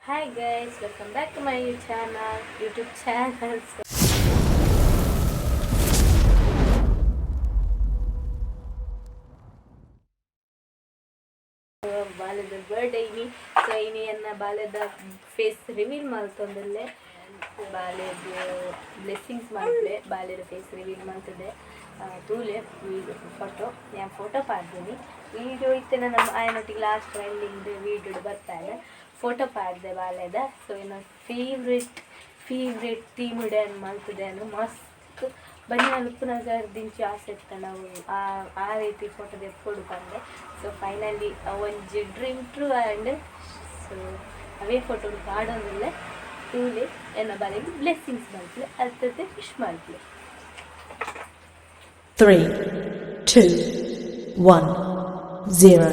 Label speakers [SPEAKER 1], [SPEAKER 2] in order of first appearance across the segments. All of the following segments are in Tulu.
[SPEAKER 1] Hi guys, welcome back to my channel, YouTube channel. ಬಾಲೆದ birthday ಇನಿ. ಸೊ ಇನಿ ಎನ್ನ ಬಾಲೆದ ಫೇಸ್ ರಿವೀಲ್ ಮಲ್ತೊಂದುಲ್ಲೆ, ಬಾಲೆದ ಬ್ಲೆಸ್ಸಿಂಗ್ಸ್ ಮಲ್ಪುಲೆ, ಬಾಲೆದ ಫೇಸ್ ರಿವೀಲ್ ಮಲ್ತದೆ ತೂಲೆ ಫೋಟೋ. ಯಾನ್ ಫೋಟೋ ಪಾಡ್ದಿನಿ, ವೀಡಿಯೋ ಇತ್ತೆ ನಮ್ಮ ಆಯನೊಟ್ಟಿಗೆ last ending video ಬರ್ತಾನೆ. ಫೋಟೋ ಪಾಡ್ದೆ ಬಾಲೆದ. ಸೊ ಎನ್ನ ಫೇವ್ರೆಟ್ ಫೇವ್ರೆಟ್ ಥೀಮ್ ಡ್ಯಾನ್ ಮಲ್ತದೆ ಮಸ್ತ್ ಬನ್ನಿ ಉಪ್ಪುನಗ ದಿಂಚಿ ಆಸೆ ಇತ್ತ ನಾವು ಆ ಆ ರೀತಿ ಫೋಟೋ ದೆಪ್ಪೊಡು ಪಂದೆ. ಸೊ ಫೈನಲಿ ಒಂಜಿ ಡ್ರೀಮ್ ಟ್ರೂ ಆಂಡ್. ಸೊ ಅವೇ ಫೋಟೋ ಪಾಡೊಂದುಲ್ಲೆ, ತೂಲೆ, ಎನ್ನ ಬಾಲೆಗ್ ಬ್ಲೆಸ್ಸಿಂಗ್ಸ್ ಮಲ್ಪುಲೆ, ಅತ್ತತೆ ವಿಶ್ ಮಲ್ಪುಲೆ.
[SPEAKER 2] 3, 2, 1, 0.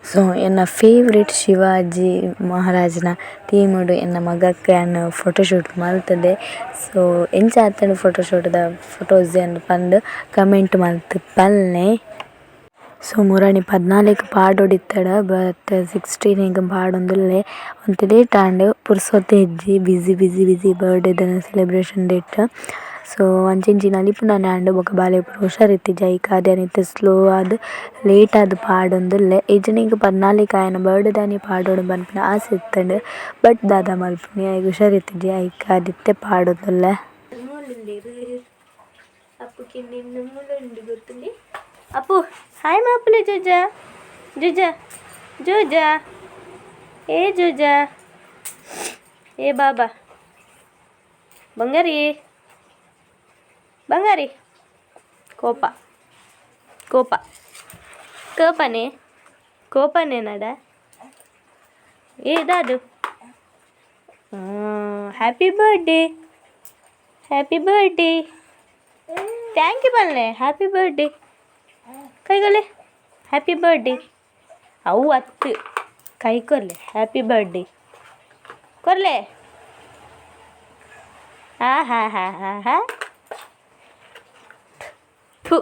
[SPEAKER 1] ಸೊ ಎನ್ನ ಫೇವ್ರೇಟ್ ಶಿವಾಜಿ ಮಹಾರಾಜನ ಥೀಮುಡು ಎನ್ನ ಮಗಕ್ ಯಾನ್ ಫೋಟೋಶೂಟ್ ಮಲ್ತುದೆ. ಸೊ ಎಂಚ ಆತುಂಡು ಫೋಟೋಶೂಟ್ ದ ಫೋಟೋಸ್ ಯಾನ್ ಪಂದ್ ಕಮೆಂಟ್ ಮಲ್ತ್ ಪನ್ಲೆ. ಸೊ ಮುರಾನಿ 14 ಪಾಡೊಡಿತ್ತಡ, ಬಟ್ 16 ಗ್ ಪಾಡೊಂದುಲ್ಲೆ. ಒಂತೆ ಲೇಟ್ ಆಂಡ್, ಪುರ್ಸೋತೆ ಇಜ್ಜಿ, ಬಿಸಿ ಬಿಸಿ ಬಿಸಿ ಬರ್ಡೇ ದ celebration date. ಸೊ ಅಂಚಿ ಇಂಚಿ ನಲಿಪುನನೆ ಆಂಡ್, ಬೊಕ ಬಾಲೆಗ್ ಪೂರ ಹುಷಾರಿತ್ತಿಜಿ ಐಕಾದ್ ಯಾನ್ ಇತ್ತೆ ಸ್ಲೋ ಆದ್ ಲೇಟ್ ಆದ್ ಪಾಡೊಂದುಲ್ಲೆ. ಇಜ್ಜಿಂಡ ಎಂಕ್ 14 ಆಯನ ಬರ್ಡೇ ದಾನಿ ಪಾಡೊಡು ಪನ್ಪಿನ ಆಸೆ ಇತ್ತ್ಂಡ್, ಬಟ್ ದಾದ ಮಲ್ಪುನಿ ಆಯಗ್ ಹುಷಾರಿತ್ತಿಜಿ ಐಕಾದ್ ಇತ್ತೆ ಪಾಡೊಂದುಲ್ಲೆ. ಅಪ್ಪು ಹಾಯ್ ಮಾಪುಲೆ ಜೋಜಾ ಜೋಜಾ ಜೋಜಾ ಏ ಜೋಜಾ ಏ ಬಾಬಾ ಬಂಗಾರಿ ಬಂಗಾರಿ ಕೋಪ ಕೋಪ ಕೋಪನೆ ಕೋಪನೆ ನಡ ಏ Dadu happy birthday happy birthday thank you ಪಲ್ಲೆ ಹ್ಯಾಪಿ ಬರ್ಡೇ ಕೈಗೊಲೆ ಹ್ಯಾಪಿ ಬರ್ಡೇ ಅವು ಅತ್ತು ಕೈ ಕೊರ್ಲೆ ಹ್ಯಾಪಿ ಬರ್ಡೇ ಕೊರ್ಲೆ ಆ ಹಾ ಹಾ ಹಾ ಹಾ ಥು.